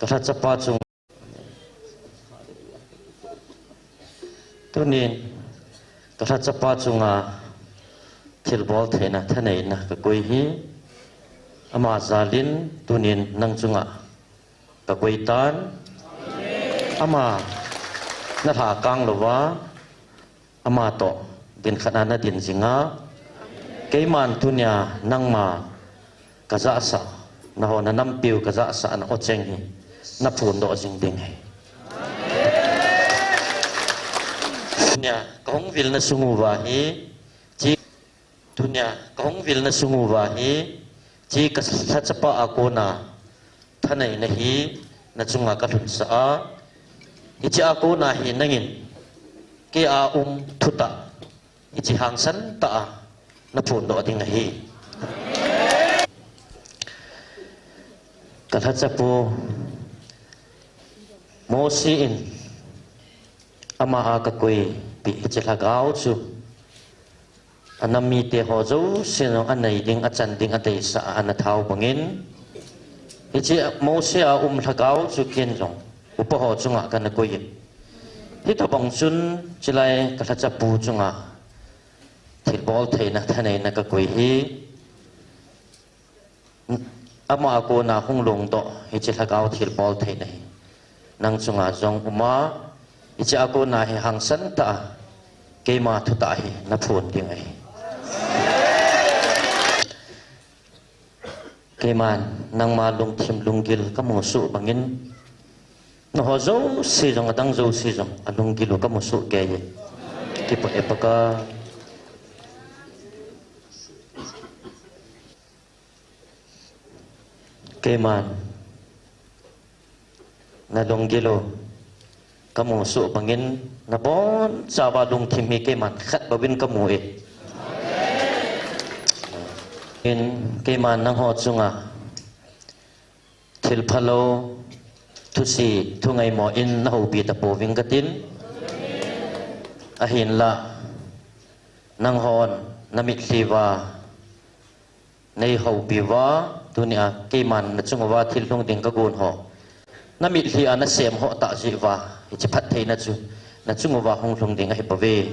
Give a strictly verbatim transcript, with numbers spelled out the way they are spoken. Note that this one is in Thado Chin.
Ka lhachapa chung, tunin ka lhachapa chunga thilbol theina thaneina ka koi hi, ama jalin tunin nang chunga ka koi tan. Ama na lha kang louva, ama toh din khat a na din jinga, keiman tunia nangma ka jahsah, na ho na nampiu ka jahsah na o cheng hi na phun doh jing ding hi. Tunia ka hung vil na sung uva hi, chi, tunia ka hung vil na sung uva hi, chi ka lhachapa a kona thaneina hi na chunga ka lhunsah a, hiche a kona hi nangin kei a um thutah, hiche hangsan tah a na phun doh ding ahi. Ka lhachapu Mosi in ama a ka koipi hiche lhagao chu, a nam mite ho jouse jong a nei ding, a chan ding, a deisah a ana thao bangin, hiche Mosi a um lhagao chu ken jong upa ho chunga kana koi in, hitobang chun chulai ka lhachapu chunga thilbol theina thaneina ka koi hi, ama a kona hung lungdoh hiche lhagao thilbol theina hi nang chunga jong uma, hiche a kona hi hangsan tah a keima thutah hi na phun ding ahi. Keiman nangma lungthim lunggil ka musuh bangin, na ho jouse jong, adang jouse jong a lunggil u ka musuh kei e. Kipa e paka. Keiman na lunggil u ka musuh bangin, na bonchauva lungthim hi keiman khat bouvin ka mu e. In keiman nangho chunga thil phalou, thusi, thungaimo in na houpi tapouving katin. Ahinlah, nanghon na mitlhi uva nei houpi uva, tunia keiman na chung uva thil lhung ding ka gon ho, na mitlhi a na sem ho tah jeh uva, hiche phattheina chu na chung uva hung lhung ding ahi bouve.